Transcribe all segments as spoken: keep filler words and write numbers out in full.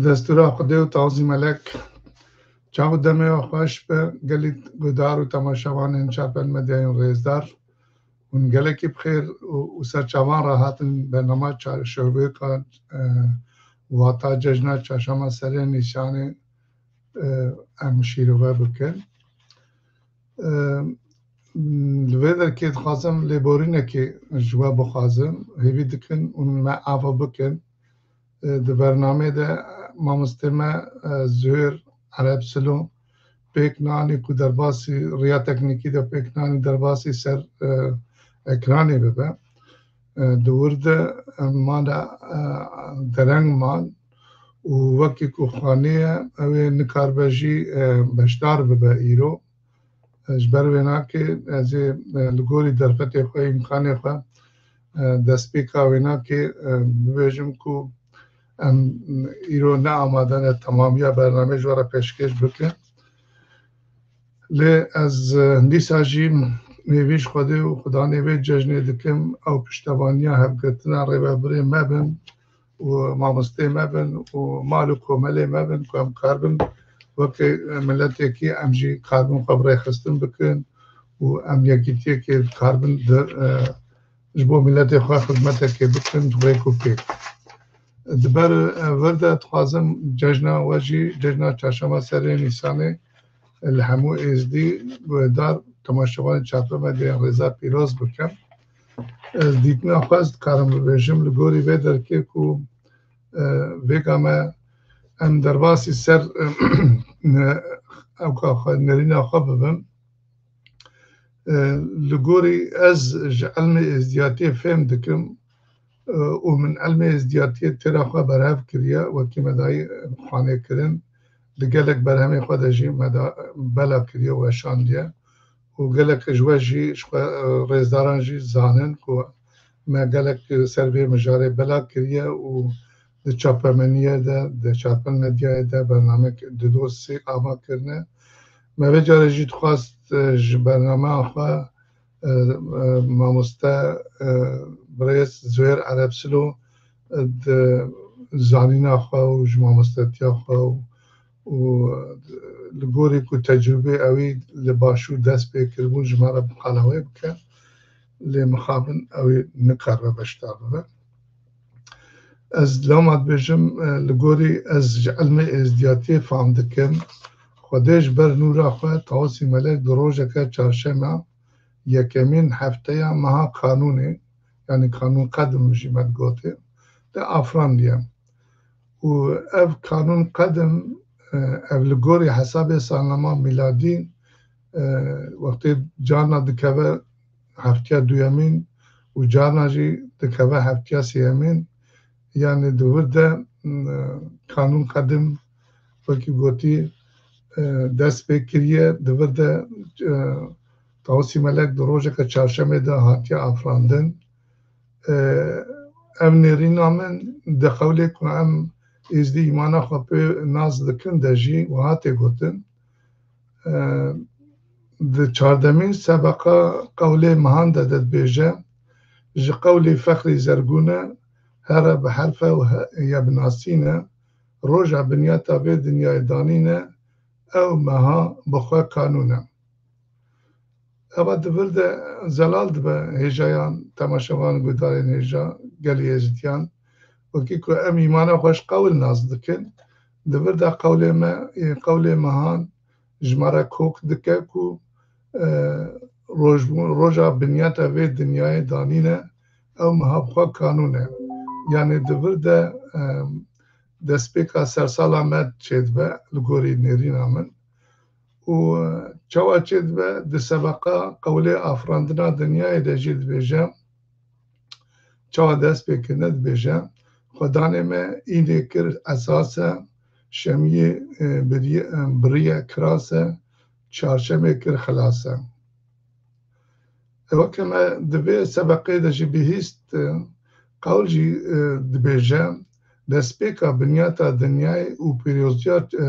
Destûra Xwedê û Tawzî Melek. Çav û demê we xweş be, gelî guhdar û temaşevanên Çarpel Medyayên rêzdar. Hûn gelekî bi xêr û, û ser çavan re hatin bernama ça-, şevbêka, e, wata cejna çarşema serê Nîsanê, e, em şîrove bikin. E, li vê derkê dixwazim lêborînekê ji we bixwazim, hêvî dikin û me ava bikin. E, di bernamê de mamostê me, e, Zuhêr Ereb Silo pêk nanî ku derbasî riya teknîkî de pêk nanî derbasî ser, e, ekranê bibe. E, di wir de, e, mane, e, dereng man û wekî ku xanê ye, ew ê nikaribe jî, e, beşdar bibe îro. E, ji ber wênakê ez ê, e, li gorî derfetê xwe, îmkanê xwe, e, destpêka wênakê, e, bibêjim ku em îro ne amade ne temamiya bernamê ji we re pêşkêş bikin. Lê ez, e, dîsa jî hêvî ji Xwedê û xudanê vê cejnê dikim, ew piştevaniya hevgirtina rêvebirê me bin û mamostê me bin û mal û komelê me bin ku em karibin weke miletekî em jî karibin xwe bi rêxistin bikin û em yekîtiyekê karibin di, e, ji bo miletê xwe xizmetekê bikin ji rêk û pêk. Di ber, e, vir de dixwazim cejna we jî, cejna çarşema serê Nîsanê, e, li hemû êzdî guhdar temaşevanê Çarpel Medyayên rêzdar pîroz bikim. E, dîtina xwe ez dikarim bibêjim li gorî vê derkê ku, e, vêga me em derbasî ser, e, ewka xwe, nêrîna xwe bibim. E, li gorî ez ji ilmê êzdiyatiyê fêm dikim, e, û min ilmê êzdiyatiyê têra xwe berhev kiriye, wekî me dayî xanê kirin, di gelek berhemê xwe de jî me da bela kiriye, weşandiye û gelek ji we jî, ji xwe, e, rêzdaran jî zanin ku me gelek ser vê mijarê bela kiriye û di çapemeniyê de, di Çarpel Medyayê de bernamek du do sê ava kirine. Me vê carê jî dixwest, e, ji bernameya xwe, e, e, mamoste, e, birêz Zuhêr Ereb Silo, e, di zanîna xwe û ji mamostetiya xwe û, û li gorî ku tecrûbê ewî li başûr dest pê kiribûn ji me re bi qala wê bike. Lê mixabin ew ê nikaribe beşdar bibe. Ez loma dibêjim, e, li gorî ez ji ilmê êzdiyatiyê fam dikim. Xwedê ji ber nûra xwe Tawusî Melek di rojeke çarşema yekemîn hefteya meha Kanûnê, yanî Kanûn Qedim jî me digotê, te afirandiye. Û ev Kanûn Qedim, e, ev li gorî hesabê salnama mîladî, e, wextê carna dikeve heftiya duyemîn û carna jî dikeve heftiya sêyemîn. Yanî di wir de, e, Kanûn Qedim, wekî gotî, e, dest pê kiriye, di vir de, e, Tawusî Melek di rojeke çarşemê de hatiye afirandin. E, ev nêrîna min di qewlê ku em êzdî îmana xwe pê nas dikin de jî wiha tê gotin. E, di çardemîn sebeqa qewlê mihan de, de dibêje, ji qewlê Fexrî Zergûne, here bi herfe û he-, ye bi nasîne, roja binyata vê dinyayê danîne, ew meha bi xwe kanûn e. Eva di vir de zelal dibe hêjayan, temaşevan, guhdarên hêja, gelî êzdiyan. Wekî ku em îmana xwe ji qewil nas dikin, di vir de qewlê me, ê qewlê mehan ji me re kok dike ku, e, roj-, roja binyata vê dinyayê danîne, ew meha bi xwe kanûn e. Yanî di vir de, e, destpêka sersala me çêdibe li gorî nêrîna min. Û çawa çêdibe, di sebeqa qewlê afirandina dinyayê de jî dibêje, çawa dest pê kirine dibêje, Xwedanê me înê kir esas e, şemiyê, e, biriye, e, biriye kiras e, çarşemê kir xilas e. E, weke me di vê sebeqê de jî bihîst, e, qewl jî, e, dibêje, destpêka binyata dinyayê û pîroziya, e,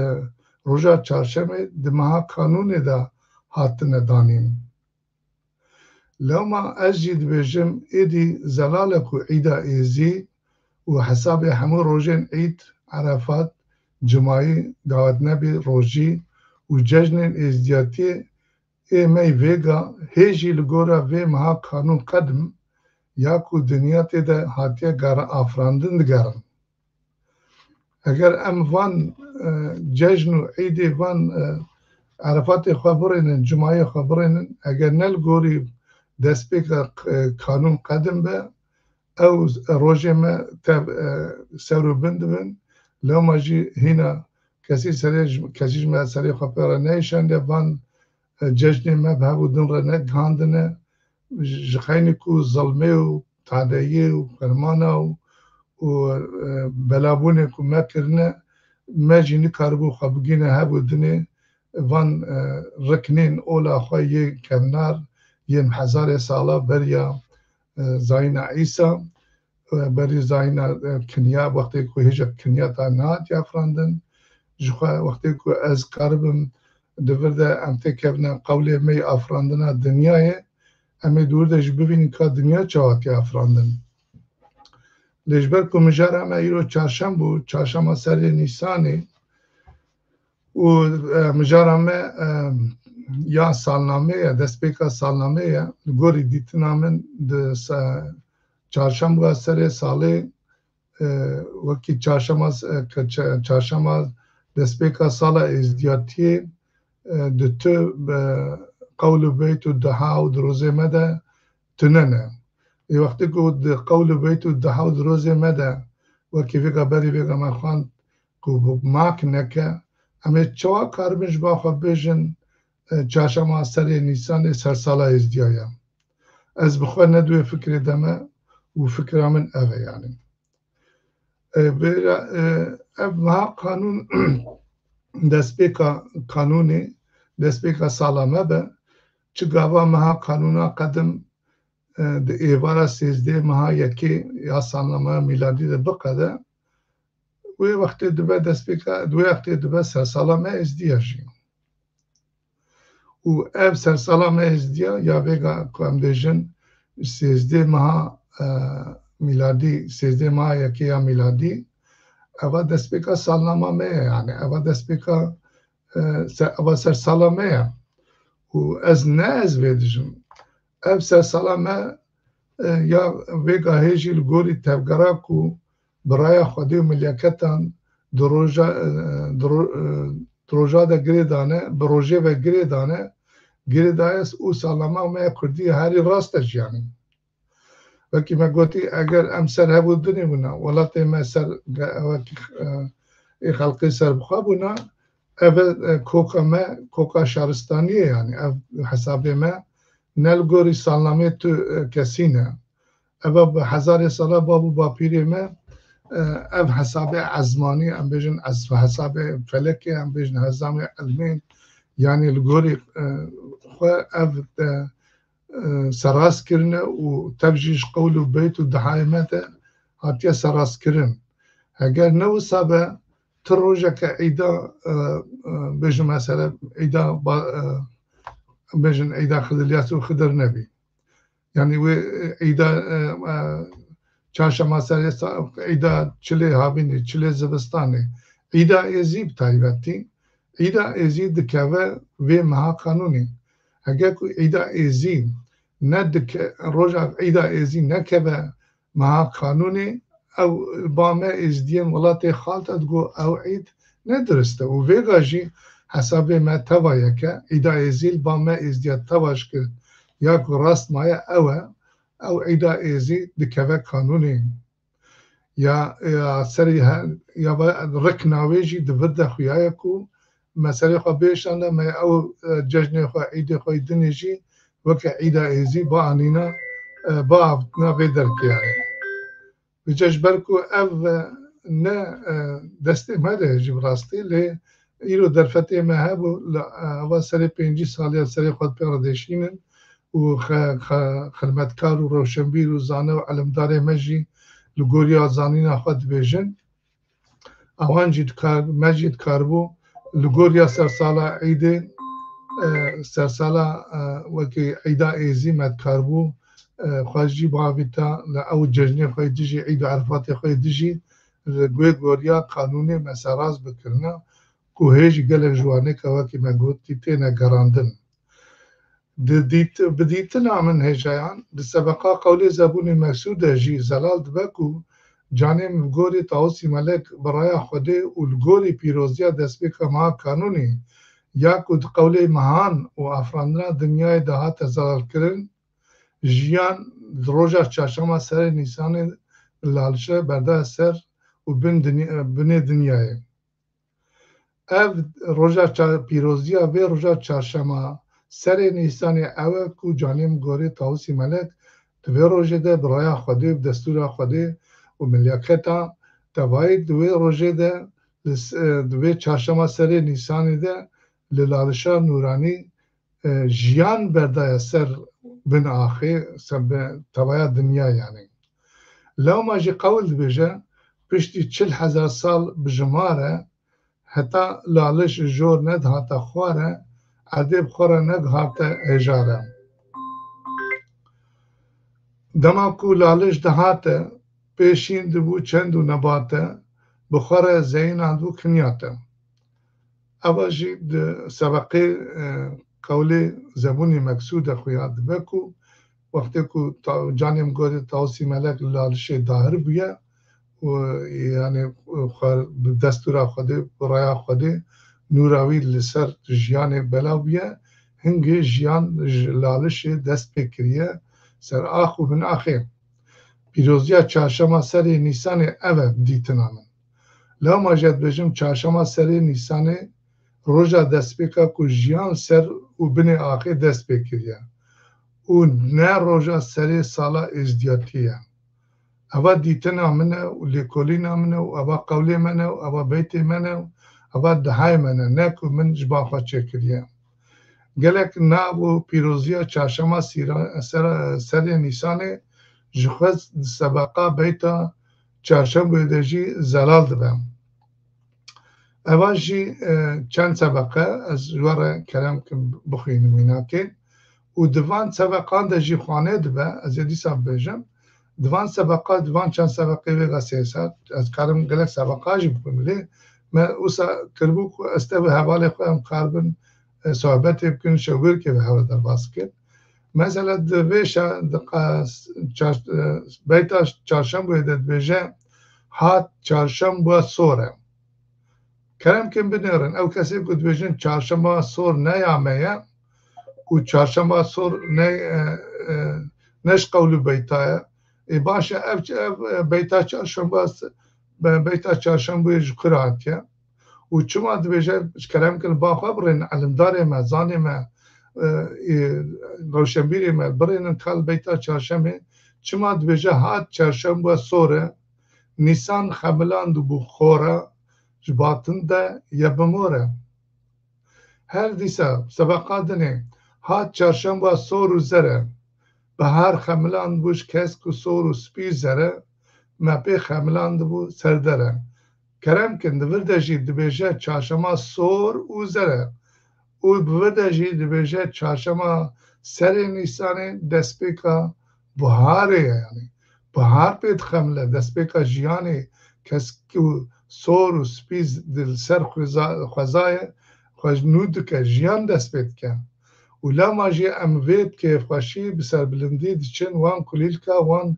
roja çarşemê di meha kanûnê de hatine danîn. Lewma ez jî dibêjim, êdî zelal e ku îda êzî û hesabê hemû rojên îd, Erefat, cumayî, dawetnebî, rojî û cejnên êzdiyatiyê ê me yî vêga hê jî li gora vê meha kanûn qedim ya ku dinya tê de hatiye gere-, afirandin digerin. Eger em van, e, cejn û îdê van, e, erefatê xwe birênin, cumayê xwe birênin, eger ne li gorî destpêka, e, kanûn qedim be, ew rojê me tev, e, ser û bin dibin. Lewma jî hîna kesî serê ji, kesî ji me serê xwe pê re neyşande, van, e, cejnê me bi hev û din re negihandine. Ji, ji xeynî ku zilmê û tadeyê û fermana û, û, e, belabûnê ku me kirine, me jî nikaribû xwe bigîne hev û dinê van, e, riknên ola xwe yê kevnar, yên hezarê sala beriya, e, zayîna Îsa, e, berî zayîna, e, kinya, wextê ku hêja kinyata nehatiye afirandin, ji xwe wextê ku ez karibim di vir de em têkevine qewlê me yê afirandina dinyayê, em ê di wir de jî bibînin ka dinya çawa hatiye afirandin. Lê ji ber ku mijara me îro çarşem bû, çarşema serê Nîsanê, û, e, mijara me, e, ya salnamê ye, destpêka salnamê ye. Li gorî dîtina min di se-, çarşemba serê salê, e, wekî çarşema s-, e, ke çe-, çarşema destpêka sala êzdiyatiyê, e, di tu, e, qewl û beyt û duha û dirozê me de tune ne. Ê wextê ku di qewl û beyt û duha û dirozê me de wekî vêga berî vêga me xwend ku bi mak neke, em ê çawa karibin ji ba xwe bêjin, e, çarşema serê Nîsanê sersala êzdiya ye. Ez bi xwe ne di wê fikrê de me û fikra min ev e, yanî. E, vêra, e, ev meha kanûn destpêka kanûnê, destpêka sala me be, çi gava meha kanûna qedim, e, di êvara sêzdeh meha yekê ya salnameya mîladî de biqede, wê wextê dibe destpêka, di wê wextê dibe sersala me êzdiya jî. Û ev sersala me êzdiya ya vêga ku em bêjin sêzdeh meha, e, mîladî, sêzdeh meha yekê ya mîladî, eva destpêka salnama me ye, yanî eva destpêka, e, se-, eva sersala me ye. Û ez ne ez vê dijim. Ev sersala me, e, ya vêga hê jî li gorî tevgera ku bi raya Xwedê û milyeketan di roja, e, di ro-, e, di roja de girê dane, bi rojê ve girê dane, girê daye û salnama me ya kurdî herî rast e jî, yanî. Wekî me gotî, eger em ser hev û dinê bûna, welatê me ser ge-, wekî, e, ê xelqê ser bi xwe bûna, ev e, koka me, koka şaristaniyê, yanî ev hesabê me ne li gorî salnamê tu, e, kesî ne. Eva bi hezarê sala bab û bapîrê me, e, ev hesabê ezmanî, em bêjin ez-, hesabê felekê, em bêjin hezamê ilmên, yanî li gorî, e, xwe ev, e, e, serrast kirine û tev jî ji qewl û beyt û dihayê me de hatiye serrastkirin. Heger ne wisa be, tu rojeke îda, e, e, bêjin mesela îda ba-, e, bêjin îda Xidir Yas û Xidir Nebî. Yanî wê, e, îda, e, e, çarşema serê sa-, îda çilê havînê, çilê zivistanê, îda êzî bi taybetî, îda êzî dikeve vê meha kanûnê. Hege ku îda êzî ne dike-, roja îda êzî nekeve meha kanûnê, ew ba me êzdiyên welatê xalt e digo ew îd ne dirist e. Û vêga jî hesabê me teva yeke, îda êzî li ba me êzdiya teva ji kir ya ku rast maye ew e, ew îda êzî dikeve kanûnê. Ya, ya serî he-, ya ve rikna wê jî di vir de xuya ye ku me serê xwe bêşande, me ew, e, cejnê xwe, îdê xwe yê dinê jî weke îda êzî bianîna, e, biavêtina vê derkê, yanî. Vêca ji ber ku ev, e, ne, e, destê me de ye jî bi rastî, lê îro derfetê me hebû, li, e, ava serê pêncî salî ya serê xwe pê re dêşînin û xe-, xe-, xizmetkar û rewşenbîr û zane û ilimdarê me jî li goriya zanîna xwe dibêjin. Ewan jî dikar, me jî dikaribû li goriya sersala îdê, e, sersala, e, wekî îda êzî me dikaribû, e, xwe jî biavîta li ew cejnê xwe yê dijî, îd û erefatê xwe yê dijî, li guhê goriya qanûnê me serast bikirine ku hê jî gelek ji wanê ke wekî me gotî têne gerandin. Di dît-, bi dîtina min hêjayan, di sebeqa qewlê Zebûnê Meksûd de jî zelal dibe ku canê min bi gorî Tawusî Melek bi raya Xwedê û li gorî pîroziya destpêka meha kanûnê ya ku di qewlê mehan û afirandina dinyayê de hate zelalkirin, jiyan di roja çarşema serê Nîsanê li Lalişe berdaye ser û bin dinya-, binê dinyayê. Ev roja ça-, pîroziya vê roja çarşema serê Nîsanê ew e ku canê min gorê Tawusî Melek di vê rojê de bi raya Xwedê, bi destûra Xwedê û milyaketa tevayî di wê rojê de, li s-, e, di vê çarşema serê Nîsanê de li Lalişa Nûranî, e, jiyan berdaye ser bin axê, ser bi tevaya dinya yanî. Lewma jî qewil dibêje, piştî çil hezar sal bi jimar e, heta Laliş jor nedihate xwar e, erdê bi xwe re nedihate hêjar e. Dema ku Laliş dihate, pêşîn dibû çend û nebate, bi xwe re zeyînan dibû kinyate. Eva jî di sebeqê, e, qewlê Zebûnê Meksû de xuya dibe ku wextê ku ta-, canê min gorê Tawusî Melek li Lalişê dahir bûye û, yanî, xwe bi destûra Xwedê, bi raya Xwedê nûra wî li ser jiyanê belav bûye, hingê jiyan ji Lalişê dest pê kiriye ser ax û bin axê. Pîroziya çarşema serê Nîsanê ev e dîtina min. Lewma jî dibêjim çarşema serê Nîsanê roja destpêka ku jiyan ser û binê axê dest pê kiriye û ne roja serê sala êzdiyatiyê ye. Eva dîtina min e û lêkolîna min e û eva qewlê me ne û eva beytê me ne û eva dihayê me ne, ne ku min ji ba xwe çêkiriye. Gelek nav û pîroziya çarşema sîra-, sera-, serê Nîsanê ji xwe di sebeqa beyta çarşembûyê de jî zelal dibe. Eva jî, e, çend sebeqe ez ji we re kerem kim bixwînim mînakê û di van sebeqan de jî xwanê dibe, ez ê dîsa bibêjim. Di van sebeqa, di van çend sebeqê vê ve sê ser, ez karim gelek sebeqa jî bixwim lê me wisa kiribû ku ez te bi hevalê xwe em karibin, e, sohbetê bikin, şewirkê bi hev re derbas bikin. Mesela di vê şa-, di qa-, çar-, e, beyta çarşembûyê de dibêje, hat çarşembûya sor e. Kerem kin binêrin, ew kesê ku dibêjin çarşema sor ne ya me ye û çarşema sor ne, e, e, ne ji qewl û beyta ye. Ê baş e, ev, ev, e, beyta çarşemba s-, be-, beyta çarşembûyê ji ku re hatiye? Û çima dibêje, ji kerem kin ba xwe birênin, elimdarê me, zanê me, e, e, rewşenbîrê me, birênin kal beyta çarşemê, çima dibêje hat çarşembûya sor e, Nîsan xemilandibû xora, ji batin de ye bi mor e. Her dîsa sebeqa dinê, hat çarşemba sor û zer e. Bihar xemilandibû ji kesk û sor û spî zer e, me pê xemilandibû serdere. Kerem kin, di vir de jî dibêje çarşema sor û zer e. Û bi vir de jî dibêje çarşema serê Nîsanê destpêka biharê ye, yanî bihar pê dixemile, destpêka jiyanê, kesk û sor û spî di li ser xweza-, xwezayê xwe nû dike, jiyan dest pê dike. Û lema jî em vê bi kêfxweşî, bi serbilindî diçin wan kulîlka, wan,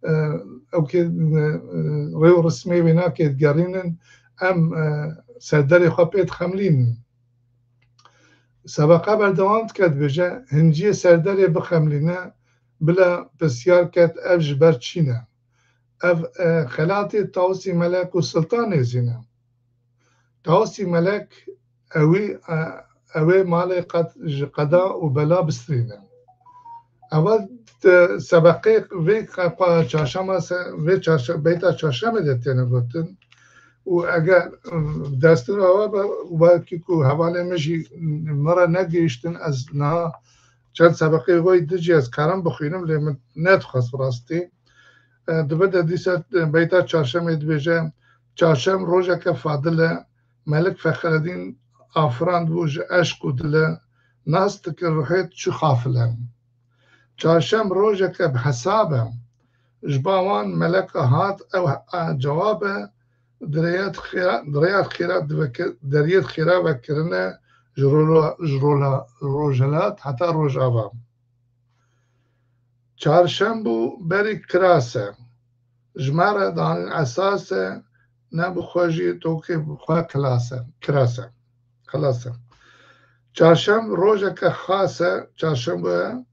e, ew kê, e, rê û rismê wêna kê digerînin, em, e, serderê xwe pê dixemilînin. Sebeqa berdewam dike, dibêje, hinciyê serderê bixemilîne, bila pisyar ket, ev ji ber çi ne? Ev, e, xelatê Tawusî Melek û Siltan Nêzîn e. Tawusî Melek ewî, e, ew ê malê qet ji qeda û bela bistirîne. Ewa, e, sebeqê vê qe-, qe-, çarşema se-, vê çarşe-, beyta çarşemê de têne gotin. Û eger, e, destûr awa be, wekî ku hevalê min jî min re negihîştin, ez niha çend sebeqê wê di jî ez karim bixwînim, lê min nedixwest bi rastî. E, di vir de dîsa, e, beyta çarşemê dibêje, çarşem rojeke fadil e, Melik Fexreddîn afirandibû ji eşq û dile, nas dikir ruhê tu çi xafil e. Çarşem rojeke bi hesab e. Ji ba wan meleka hat, ew, e, cewab e, deriyê xêra, deriyê xêra diveke-, deriyê xêra vekirine ji rola, ji rola, rojhilat heta rojava. Çarşembû berî kiras e. Ji me re danîn esas e, ne bi xwe jî tokê bi xwe kilas e, kiras e. Xilas e. Çarşem rojeke xas e, çarşembe ye.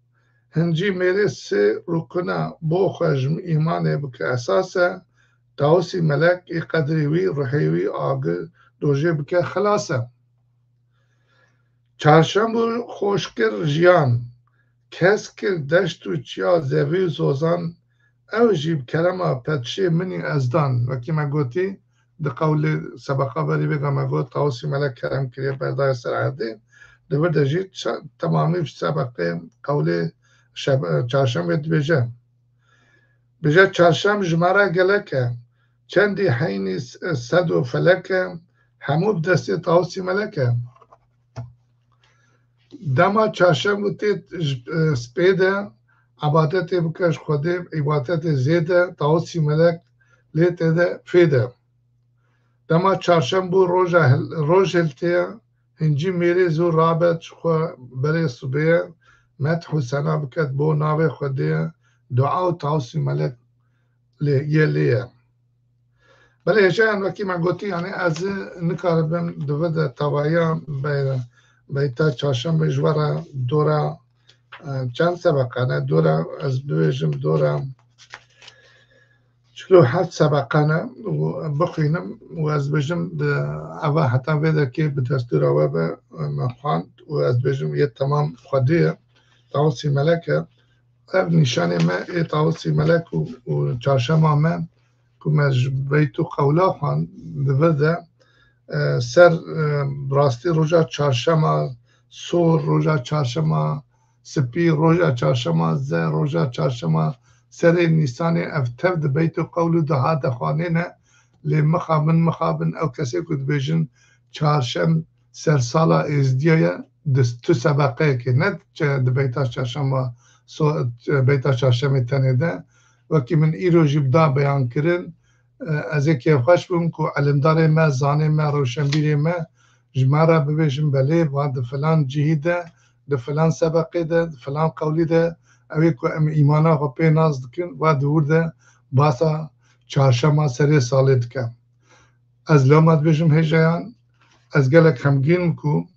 Hincî mêrê sê rukuna bo xwe ji îmanê bike esas e. Tawusî melek ê qedrê wî, ruhê wî agi dojê bike xilas e. Çarşembo xweş kir jiyan, kes kir deşt û çiya zevî û zozan, ew jî bi kerema petişê min î ezdan. Wekî me gotî, di qewlê sebeqa berî vêga me got, Tawusî Melek kerem kiriye berdaye ser erdê. Di vir de jî ça-, temamî sebeqê qewlê şeb-, çarşembê dibêje. Bêje çarşem ji me re gelek e. Çendî heynî s-, sed û felek e, hemû bi destê Tawusî Melek e. Dema çarşem û tê ji, e, spê de, ebadetê bike ji Xwedê, îbadetê zêde, Tawusî Melek lê tê de fê de. Dema çarşem bû roja hil-, roj hiltiye, hincî mêrê zû rabet ji xwe berê sibê ye, medh û sena biket bo navê Xwedê ye, dua û Tawusî Melek lê, yê lê ye. Belê hêjayan wekî me gotî, yanî ez nikaribim di vir de tevaya be-, beyta çarşemê ji we re dora, e, çend sebeqe ne, dora ez bibêjim dora çil û heft sebeqe ne û bixwînim û ez bêjim di eva heta vê derkê bi destûra we be, me xwend û ez bêjim yê temam Xwedê ye, Tawusî Melek e. Ev nîşanê me ê Tawusî Melek û, û çarşema me ku me ji beyt û qewla xwend di vir de, e, ser, e, rastî roja çarşema sor, roja çarşema spî, roja çarşema zer, roja çarşema serê Nîsanê ev tev di beyt û qewl û daha de xwanê ne. Lê mixabin, mixabin ew kesê ku dibêjin çarşem sersala Êzdiya ye, di tu sebeqeyekê, ne çe-, di beyta çarşema so-, beyta çarşemê tenê de. Wekî min îro jî bi da beyan kirin, e, ez ê kêfxweş bim ku elimdarê me, zanê me, rewşenbîrê me ji me re bibêjin, belê, va di filan cihî de, di filan sebeqê de, di filan qewlî de, ew ê ku em îmana xwe pê nas dikin, va di wir de basa çarşema serê salê dike. Ez loma dibêjim hêjayan, ez gelek xemgîn im ku,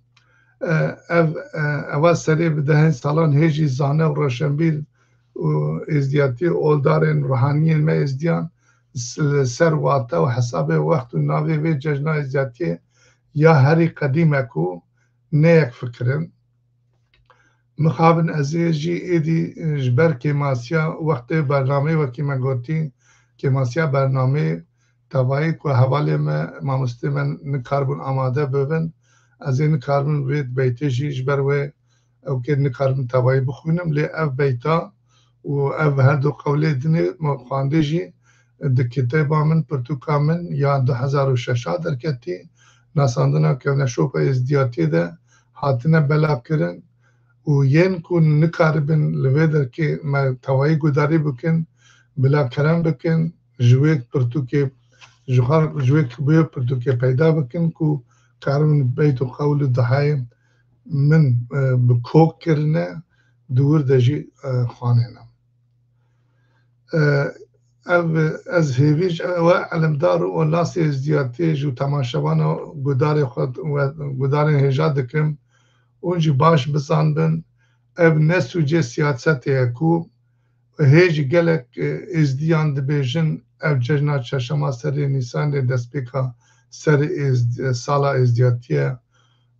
e, ev, e, eva serê bi dehên salan hê jî zane û rewşenbîr û êzdiyatî, oldarên ruhaniyên me êzdiyan s-, li ser wate û hesabê wext û navê vê cejna êzdiyatiyê ya herî qedîm e ku ne yek fikir in. Mixabin ez ê jî êdî, e, ji ber kêmasiya wextê bernameyê, wekî me gotî, kêmasiya bernameyê tevayî ku hevalê me, mamostê me nikaribûn amade bibin, ez ê nikaribim vê beytê jî ji ber wê ew kê nikaribim tevayî bixwînim, lê ev beyta û ev her du qewlê dinê me xwendê jî di kitêba min, pirtûka min ya du hezar û şeş a derketî, nasandina kevneşopa êzdiyatiyê de hatine belavkirin û yên ku nikaribin li vê derkê me tevayî guhdarî bikin, bila kerem bikin, ji wê pirtûkê, ji xwe, ji wê, wê pirtûkê peyda bikin ku karibin beyt û qewl û dihayê min, e, bi kok kirine, di wir de jî, e, xwanêne. E, ev, ez hêvî ji we elimdar û nasê êzdiyatiyê ji temaşevana gudarê xwe we gudarên hêja dikim. Hûn jî baş bizanbin, ev ne sûcê siyasetê ye ku hê jî gelek, e, êzdiyan dibêjin, ev cejna çarşema serê Nîsanê destpêka serê êzd-, sala êzdiyatiyê ye.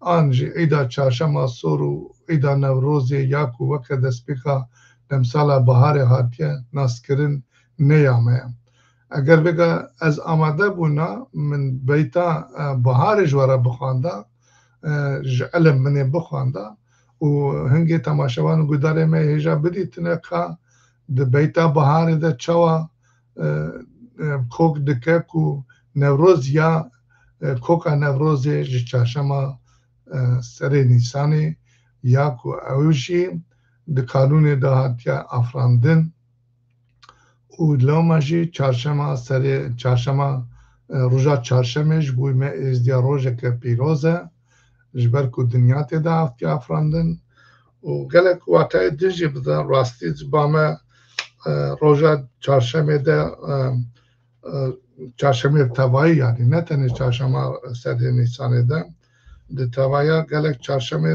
An jî îda çarşema sor û îda Newrozê ya ku weke destpêka demsala biharê hatiye naskirin, ne ya me ye. Eger vêga ez amade bûna, min beyta, e, biharê ji we re bixwanda, e, ji elim min ê bixwanda û hingê temaşevan û gudarê me hêja bidîtine ka di beyta biharê de çawa, e, e, kok dike ku Newroz ya, e, koka Newrozê ji çarşema, e, serê Nîsanê ya ku ew jî di kanûnê de hatiye afirandin û lewma jî çarşema serê, çarşema e, roja çarşemê ji bo me êzdiya rojeke pîroz e, ji ber ku dinya tê de hatiye afirandin û gelek wateyê din jî bide. Rastî ji ba me, e, roja çarşemê de, e, e, çarşemê tevayî, yanî ne tenê çarşema sedê Nîsanê de, di tevaya gelek çarşemê,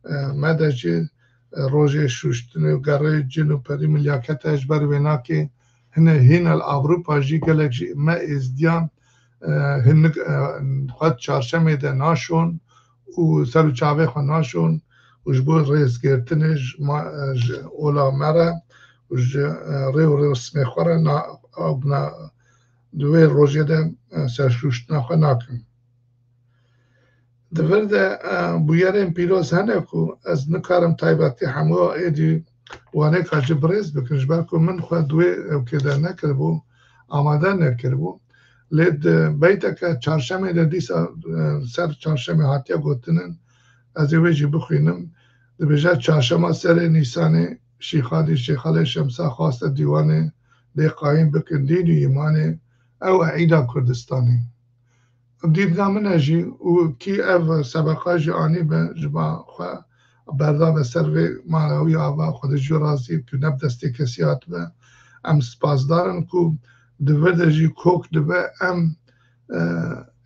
e, me de jî, e, rojê şûştinê û gerê cin û perî milyakete ji ber wênakê hine hîna li Ewropa jî gelek jî me êzdiyan, e, hinik, e, xwe çarşemê de naşon û ser û çavê xwe naşon û ji bo rêzgirtinê ji ma-, ji ola me re û ji, e, rê û rêsmê xwe re na-, na-, di wê rojê de, e, serşûştina xwe nakin. Di vir de, e, bûyerên pîroz hene ku ez nikarim taybetî hemû êdî wanêka jî birêz bikim, ji ber ku min xwe di wê ewkê de nekiribû, amade nekiribû. Lê di beyteke çarşemê de dîsa, e, ser çarşemê hatiye gotinin, ez ê wê jî bixwînim. Dibêje, çarşema serê Nîsanê, Şîxadî Şêxalê Şemsa xwaste dîwanê, dê qayîm bikin dîn û îmanê, ew e Îda Kurdistanê. Dîvna min e jî û kî ev sebeqa jî anîbe ji ba xwe berdabe ser vê manewî ava xwe de jû razî ku ne bi destê kesî hatibe. Em spasdar in ku di vir de jî kok dibe em, e,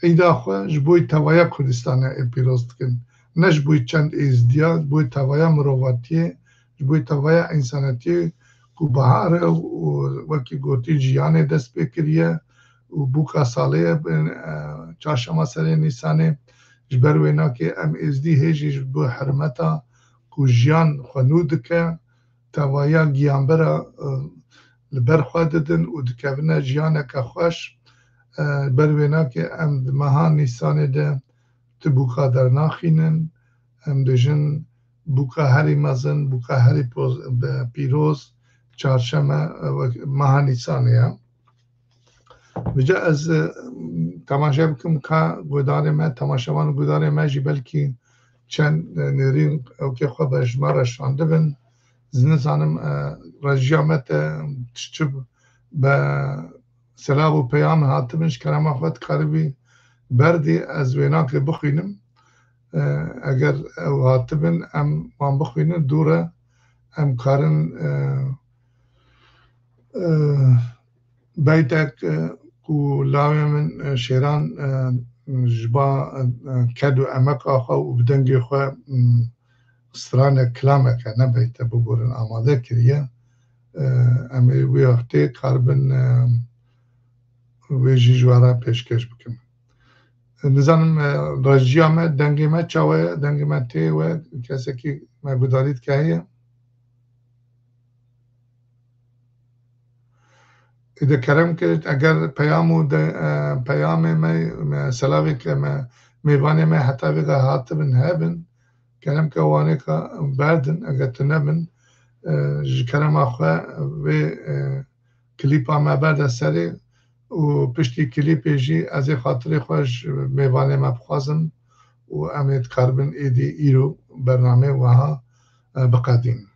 îda xwe ji bo tevaya Kurdistanê ê pîroz dikin. Ne ji bo çend êzdiya, ji bo tevaya mirovatiyê, ji bo tevaya însanetiyê ku bahar e û wekî gotî jiyanê dest pê kiriye û bûka salê ye, e, çarşema serê Nîsanê. Ji ber wênakê em êzdî hê jî ji bo hermeta ku jiyan xwe nû dike, tevaya giyanbera, e, li ber xwe didin û dikevine jiyaneke xweş. E, ber wênakê em di meha Nîsanê de ti bûka dernaxînin, em dibêjin bûka herî mezin, bûka herî poz-, be-, pîroz, çarşeme, e, wek meha Nîsanê ye. Vêca ez, e, temaşe bikim ka guhdarê me, temaşevan û guhdarê me jî belkî çend, e, nêrîn ewkê xwe be ji me re şandibin. Ez nizanim, e, rejiya me te çi, çi be selav û peyam hatibin, ji kerema xwe dikaribî berdî ez wênakê bixwînim. E, eger ew hatibin, em wan bixwînin, dû re em karin, e, e, beytek, e, ku lawê min, e, Şêran, e, ji ba, e, ked û emeka xwe û bi dengê xwe, m, stranek, kilameke, ne beyte, biborin, amade kiriye. E, em ê wê heftê karibin, e, wê jî ji we re pêşkêş bikim. Nizanim, e, rejiya me, dengê me çawa ye? Dengê me tê we? Kesekî me gudarî dike heye? Îde kerem kir, eger peyam û de, e, peyamê me, me, selavê ke me, mêvanê me heta vê de hatibin hebin, kerem ke wanêka berdin, eger tune bin, e, ji kerema xwe vê, e, klîpa me berde serê û piştî klîpê jî ez ê xatirê xwe ji mêvanê me bixwazim û em ê dikaribin êdî îro bernameyê wiha, e, biqedîn.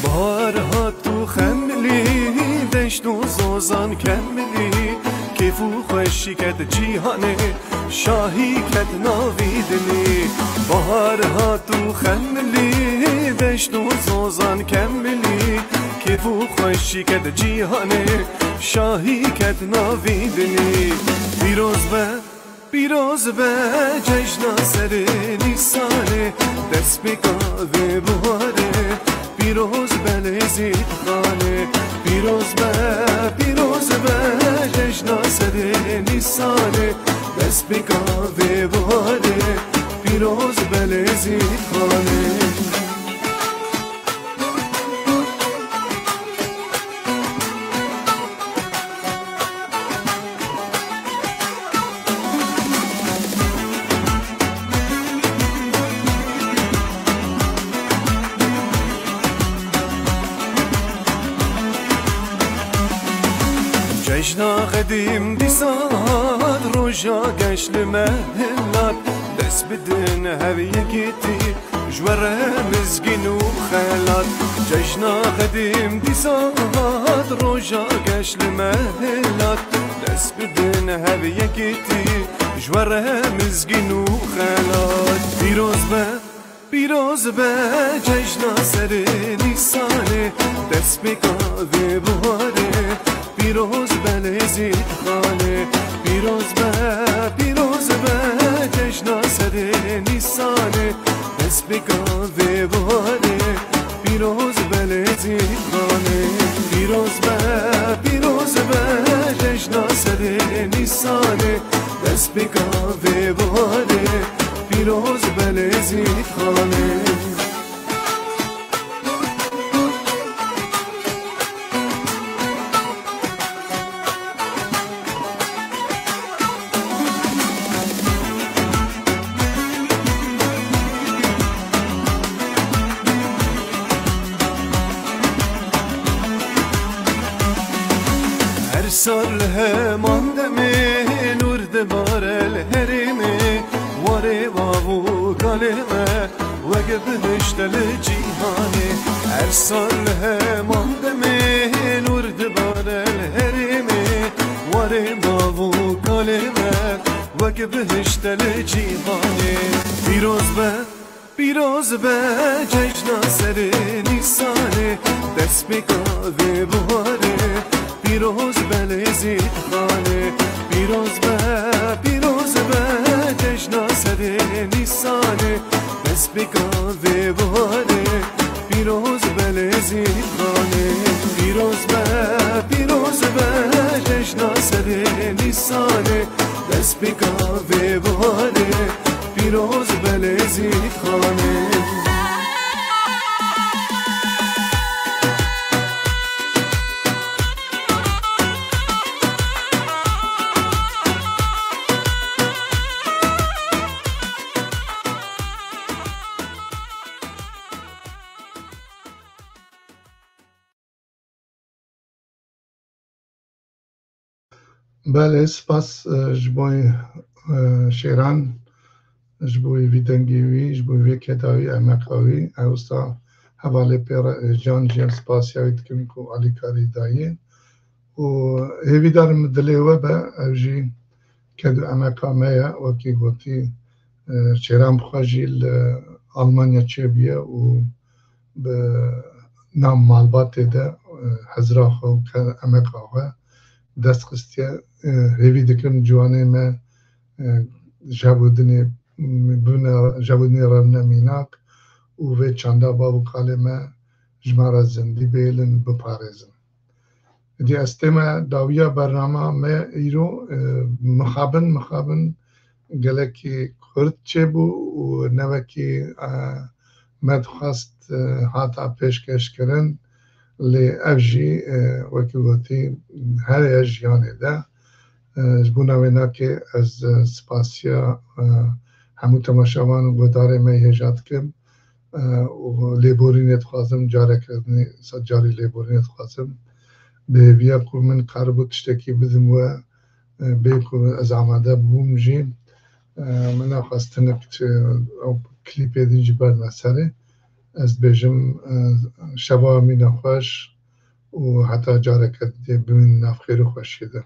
Bahar hat û xemlî, deşt û zozan kemlî, kêf û xweşî ket cîhanê, şahî ket navî dinî. Bahar hat û xemlî, deşt û zozan kemlî, kêf û xweşî ket cîhanê, şahî ket navî dinî. Pîroz be, pîroz be cejna serê Nîsanê, destpêka vê buharê. Pîroz be Lêzîd Xanê, pîroz be, pîroz be cejna serê Destpêka vê biharê pîroz be Lêzîd Xanê. Cejna qedîm dîsa hat, roja geş li me hilat. Dest bidin hev yekîtî, ji we re mizgîn û xelat. Cejna qedîm dîsa hat, roja geş li me hilat. Dest bidin hev yekîtî, ji we re mizgîn û xelat. Pîroz be, pîroz be, cejna serê Nîsanê, destpêka vê biharê. Pîroz be Lêzîd Xanê, pîroz be, pîroz be, cejna serê Nîsanê, destpêka vê biharê. Pîroz be Lêzîd Xanê, pîroz be, pîroz be, cejna serê Nîsanê, destpêka vê biharê. Pîroz be Lêzîd Xanê. Her sal li heman demê nûr dibare li herêmê, warê bav û kalê me weke bihişte li cîhanê. Her sal li heman demê nûr dibare li herêmê, warê bav û kalê me weke bihişte li cîhanê. Pîroz be, pîroz be, cejna serê Nîsanê, destpêka vê biharê. Pîroz be Lêzîd Xanê, pîroz be, pîroz be, cejna serê Nîsanê, destpêka vê biharê. Pîroz be Lêzîd Xanê, pîroz be, pîroz be, cejna serê Nîsanê, destpêka vê biharê. Pîroz be Lêzîd Xanê. Belê, spas, e, ji bo, e, şêran, ji bo vî dengê wî, ji bo vê keda wî, emeqa wî. Ez wisa hevalê pê re, e, can jî em spasiya wî dikin ku alîkarî dayê. Û hêvîdar im dilê we be, ev jî ked û emeqa me ye, wekî gotî, e, şêran bi xwe jî li Almanya çêbûye û bi nav malbatê de, e, hezra xwe û ke-, emeqa xwe dest xistiye. E, hêvî dikim ciwanê me, e, ji hev û dinê, bibine, ji hev û dinê re bine mînak û vê çanda bav û kalê me ji me re zindî bihêlin, biparêzin. Dî ez tême dawiya bernama me îro, e, mixabin, mixabin gelekî xurt çêbû û ne wekî, e, me dixwest, e, hata pêşkêşkirin, lê ev jî, e, wekî gotî, heye jiyanê de. E, ji bona wê nakê ez, e, spasiya, e, hemû temaşevan û guhdarê me yê hêja dikim, e, û lêborînê dixwazim, careke din sed carî lêborînê dixwazim. Bi hêviya ku min karibû tiştekî bidim we, e, bê ku ez amade bûm jî, e, min nexwest hinek, e, ew klîpê din jî berme serê. Ez dibêjim, e, şeva mîna xweş û heta careke dê bimînin nav xêr û xweşiyê de.